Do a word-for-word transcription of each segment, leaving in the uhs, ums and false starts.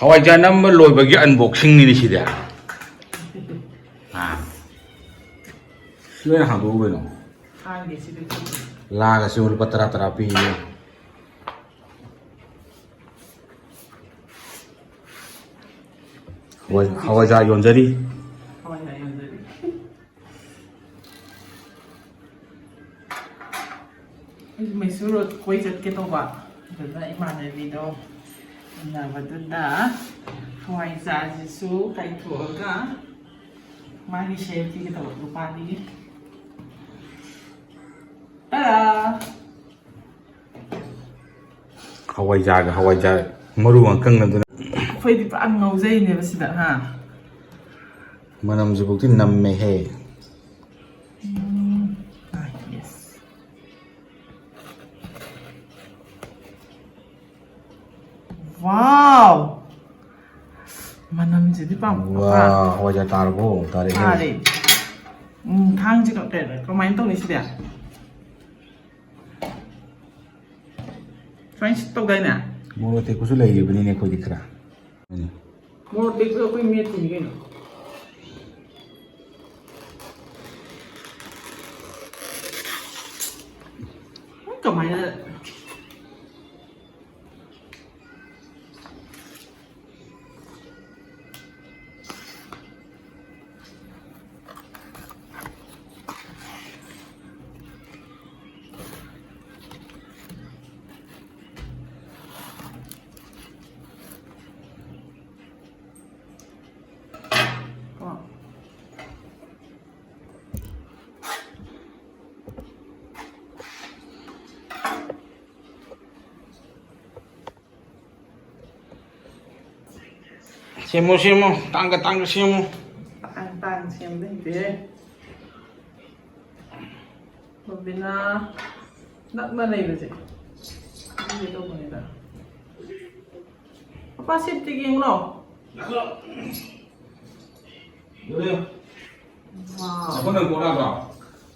ꯍꯋꯥꯏꯖꯥꯔ ꯅꯝꯕ ꯂꯣꯏꯕꯒꯤ unboxing ꯅꯤꯅꯦ ꯁꯤꯗꯤ꯫ ꯑꯥ꯫ ꯁꯤ ꯑꯣꯏꯅ ꯍꯥꯡꯗꯣꯛꯎ ꯀꯩꯅꯣ꯫ ꯍꯥꯡꯒꯦ ꯁꯤꯗꯤ꯫ ꯂꯥꯒꯁꯤ ꯂꯨꯄꯥ ꯇꯔꯥ ꯇꯔꯥ ꯄꯤꯌꯦ꯫ ꯍꯋꯥꯏ-, ꯍꯋꯥꯏꯖꯥꯔ ꯌꯣꯟꯖꯔꯤ꯫ ꯍꯋꯥꯏꯖꯥꯔ ꯌꯣꯟꯖꯔꯤ꯫ ꯑꯩꯁꯨ ꯃꯩꯁꯨꯔ ꯔꯣꯗ ꯀꯣꯏ ꯆꯠꯀꯦ ꯇꯧꯕ, ꯑꯗꯨꯗ ꯏꯃꯥꯟꯅꯕꯤꯗꯣ ꯎꯅꯕꯗꯨꯗ ꯍꯋꯥꯏꯖꯥꯔꯁꯤꯁꯨ ꯀꯥꯏꯊꯣꯛꯑꯒ ꯃꯥꯒꯤ share ꯄꯤꯒꯦ ꯇꯧꯕ ꯅꯨꯄꯥꯗꯨꯒꯤ꯫ ꯇꯔꯥ! ꯍꯋꯥꯏꯖꯥꯔꯒ ꯍꯋꯥꯏꯖꯥꯔ ꯃꯔꯨ ꯑꯀꯪꯅꯗꯨꯅ꯫ ꯑꯩꯈꯣꯏꯗꯤ ꯄꯨꯔꯥ ꯉꯥꯎꯖꯩꯅꯦꯕ ꯁꯤꯗ, ꯍꯥ? ꯃꯅꯝꯁꯤꯐꯥꯎꯗꯤ ꯅꯝꯃꯦꯍꯦ꯫ ꯎꯝ, ꯑꯥ, yes꯫ Wow! ꯃꯅꯝꯁꯤꯗꯤ ꯄꯥꯝ-, ꯋꯥ, ꯄꯥꯝ-, ꯍꯋꯥꯏꯖꯥꯔ ꯇꯥꯔꯕꯣ? ꯇꯥꯔꯦꯍꯦ꯫ ꯇꯥꯔꯦ꯫ ꯎꯝ, ꯊꯥꯡꯁꯦ ꯀ-, ꯀꯩꯅꯣ, ꯀꯃꯥꯏꯅ ꯇꯧꯅꯤ ꯁꯤꯗꯤ? ꯁꯨꯃꯥꯏꯅ ꯇꯧꯗꯥꯏꯅꯦ? ꯃꯣꯔꯣꯛ ꯑꯇꯦꯛꯄꯁꯨ ꯂꯩꯔꯤꯕꯅꯤꯅꯦ ꯑꯩꯈꯣꯏꯗꯤ ꯈꯔ꯫ ꯃꯣꯔꯣꯛ ꯑꯇꯦꯛꯄꯗꯣ ꯑꯩꯈꯣꯏ ꯃꯦꯠꯇꯣꯏꯅꯤ ꯀꯩꯅꯣ꯫ ꯀꯃꯥꯏꯅ? ꯁꯦꯝꯃꯣ, ꯁꯦꯝꯃꯣ, ꯇꯥꯡꯒ ꯇꯥꯡꯒ ꯁꯦꯝꯃꯣ꯫ ꯇꯥꯡ ꯇꯥꯡ ꯁꯦꯝꯕ ꯍꯩꯇꯦꯍꯦ꯫ ꯔꯣꯕꯤꯅꯥ ꯅꯛꯅ ꯂꯩꯕꯁꯦ꯫ ꯑꯗꯨꯒꯤ ꯇꯧꯕꯅꯤꯗ꯫ ꯄꯄꯥ, ꯁꯤꯞꯇꯤ ꯌꯦꯡꯂꯣ꯫ ꯋꯥꯎ꯫ ꯅꯈꯨꯠꯅ ꯀꯣꯠ ꯌꯥꯗ꯭ꯔꯣ?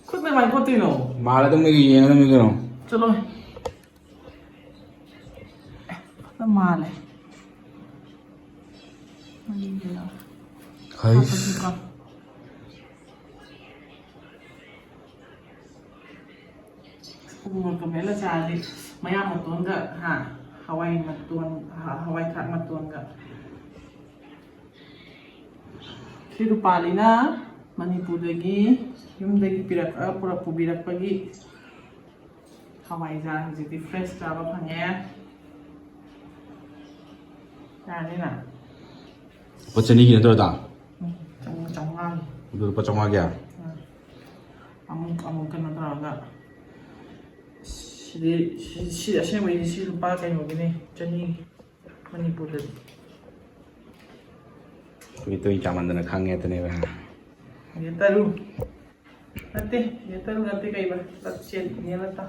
ꯈꯨꯠꯅ ꯀꯃꯥꯏꯅ ꯀꯣꯠꯇꯣꯏꯅꯣ? ꯃꯥꯜꯂꯗꯕꯅꯤ, ꯌꯦꯡꯉꯗꯕꯅꯤ ꯀꯩꯅꯣ꯫ ꯆꯠꯂꯣ꯫ ꯐꯖꯅ ꯃꯥꯜꯂꯦ꯫ ꯃꯅꯤꯡꯒꯤꯗꯣ꯫ ꯍꯩꯁ꯫ ꯍꯥꯞꯄꯁꯤꯀꯣ꯫ ꯎ ꯃꯣꯔꯣꯛꯀ ꯃꯦꯠꯂ ꯆꯥꯔꯗꯤ ꯃꯌꯥꯝ ꯃꯇꯣꯟꯒ, ꯍꯥ, ꯍꯋꯥꯏ ꯃꯇꯣꯟ, ꯍ-, ꯍꯋꯥꯏ ꯊ꯭ꯔꯥꯛ ꯃꯇꯣꯟꯒ꯫ ꯁꯤ ꯔꯨꯄꯥꯂꯤꯅ ꯃꯅꯤꯄꯨꯔꯗꯒꯤ ꯌꯨꯝꯗꯒꯤ ꯄꯤꯔꯛ-, ꯑ, ꯄꯨꯔꯛ-, ꯄꯨꯕꯤꯔꯛꯄꯒꯤ ꯍꯋꯥꯏꯖꯥꯔ ꯍꯧꯖꯤꯛꯇꯤ fresh ꯆꯥꯕ ꯐꯪꯉꯦ꯫ ꯌꯥꯅꯤꯅ? ꯂꯨꯄꯥ ꯆꯅꯤꯒꯤ ꯅꯠꯇ꯭ꯔꯣ, ꯗꯥ? ꯎꯝ, ꯆꯥꯝ-, ꯆꯥꯝꯃꯉꯥꯒꯤ꯫ ꯑꯗꯨ ꯂꯨꯄꯥ ꯆꯥꯝꯃꯉꯥꯒꯤ? ꯎꯝ꯫ ꯑꯃꯨꯛ, ꯑꯃꯨꯛ ꯀꯩꯅꯣ ꯇꯧꯔꯒ, ꯁꯤꯗꯤ, ꯁꯤ, ꯁꯤ ꯑꯁꯦꯡꯕꯩꯗꯤ ꯁꯤ ꯂꯨꯄꯥ ꯀꯩꯅꯣꯒꯤꯅꯦ, ꯆꯅꯤꯒꯤ꯫ ꯃꯅꯤꯄꯨꯔꯗꯗꯤ꯫ ꯑꯩꯈꯣꯏ ꯇꯣꯏꯅ ꯆꯥꯃꯟꯗꯅ ꯈꯪꯉꯦ ꯑꯗꯨꯅꯦꯕ꯫ ꯌꯦꯇꯔꯨ꯫ ꯅꯠꯇꯦ, ꯌꯦꯇꯔꯨ ꯅꯠꯇꯦ, ꯀꯩꯕ? ꯂꯆꯦꯟ, ꯌꯦꯜꯂꯇꯥ꯫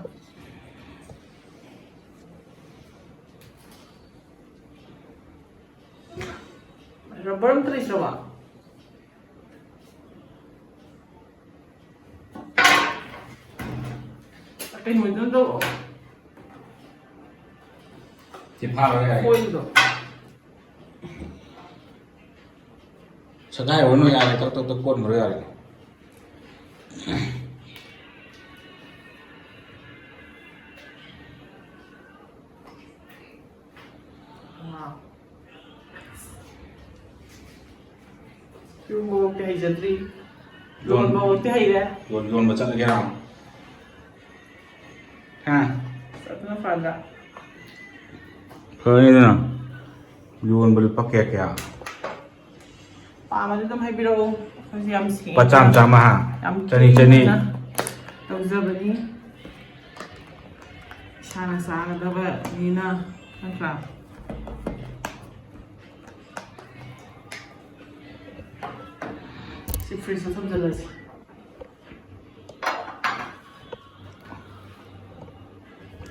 Rubber ꯑꯝꯇ ꯂꯩꯇ꯭ꯔꯕꯣ? ꯀꯩꯅꯣꯗꯨꯅ ꯇꯧꯔꯛꯑꯣ꯫ ꯁꯤ ꯐꯥꯔꯣ ꯌꯥꯔꯦ꯫ Foilꯗꯣ꯫ ꯁꯒꯥꯏꯔꯨꯔꯅꯨ ꯌꯥꯔꯦ, ꯇꯛ ꯇꯛ ꯇꯛ ꯀꯣꯠꯈ꯭ꯔꯣ ꯌꯥꯔꯦ꯫ Wow꯫ ꯏꯔꯣꯟꯕꯃꯛꯇꯤ ꯍꯩꯖꯗ꯭ꯔꯤ꯫ ꯌꯣꯟ-, ꯏꯔꯣꯟꯕꯃꯛꯇꯤ ꯍꯩꯔꯦ꯫ ꯌꯣꯟ-, ꯌꯣꯟꯕ ꯆꯠꯂꯒꯦꯔꯥ? ꯍꯥ? ꯑꯗꯨꯅ ꯐꯗ꯭ꯔꯥ? ꯐꯔꯦꯗꯅ꯫ ꯌꯣꯟꯕ ꯂꯨꯄꯥ ꯀꯌꯥ ꯀꯌꯥ? ꯄꯥꯝꯃꯗꯤ ꯑꯗꯨꯝ ꯍꯥꯏꯕꯤꯔꯛꯑꯣ꯫ ꯑꯩꯈꯣꯏꯁꯨ ꯌꯥꯝ ꯁꯦꯡꯅ, ꯂꯨꯄꯥ ꯆꯥꯝꯃ, ꯆꯥꯝꯃ ꯍꯥ? ꯌꯥꯝ ꯆꯅꯤ, ꯆꯅꯤ꯫ ꯀꯦꯅ ꯇꯧꯖꯕꯅꯤ꯫ ꯏꯁꯥꯅ ꯆꯥꯒꯗꯕꯅꯤꯅ, ꯅꯠꯇ꯭ꯔꯥ? ꯁꯤ fridgeꯇ ꯊꯝꯖꯤꯜꯂꯁꯤ꯫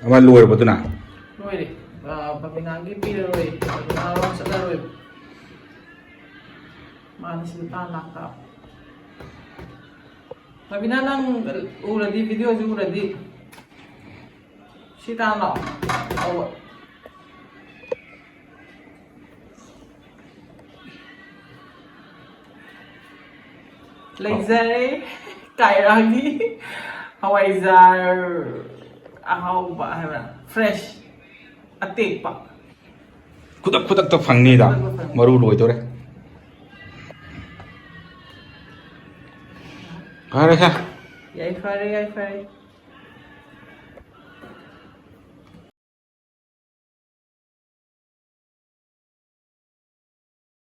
ꯑꯃ ꯂꯣꯏꯔꯕꯣ ꯑꯗꯨꯅ? ꯂꯣꯏꯔꯦ꯫ ꯑ, ꯕꯕꯤꯅꯥꯒꯤ ꯄꯤꯔꯔꯣꯏ꯫ ꯕꯕꯤꯅꯥ ꯔꯣꯝ ꯆꯠꯂꯔꯣꯏ꯫ ꯃꯥꯅ ꯁꯤꯗ ꯇꯥ ꯂꯥꯛꯇꯕ꯫ ꯕꯕꯤꯅꯥ, ꯅꯪ ꯎꯔꯗꯤ, videoꯁꯤ ꯎꯔꯗꯤ ꯁꯤ ꯇꯥ ꯂꯥꯛꯑꯣ꯫ ꯑꯧ꯫ ꯂꯩꯖꯔꯦ꯫ ꯀꯥꯏꯔꯥꯒꯤ ꯍꯋꯥꯏꯖꯥꯔ ꯑꯍꯥꯎꯕ ꯍꯥꯏꯕ꯭ꯔꯥ, ꯐ꯭ꯔꯦꯁ, ꯑꯇꯦꯛꯄ꯫ ꯈꯨꯗꯛ ꯈꯨꯗꯛꯇ ꯐꯪꯅꯤꯗ꯫ ꯈꯨꯗꯛꯇ ꯐꯪꯅꯤ꯫ ꯃꯔꯨ ꯂꯣꯏꯗꯣꯔꯦ꯫ ꯐꯔꯦ ꯁꯦ꯫ ꯌꯥꯏꯐꯔꯦ, ꯌꯥꯏꯐꯔꯦ꯫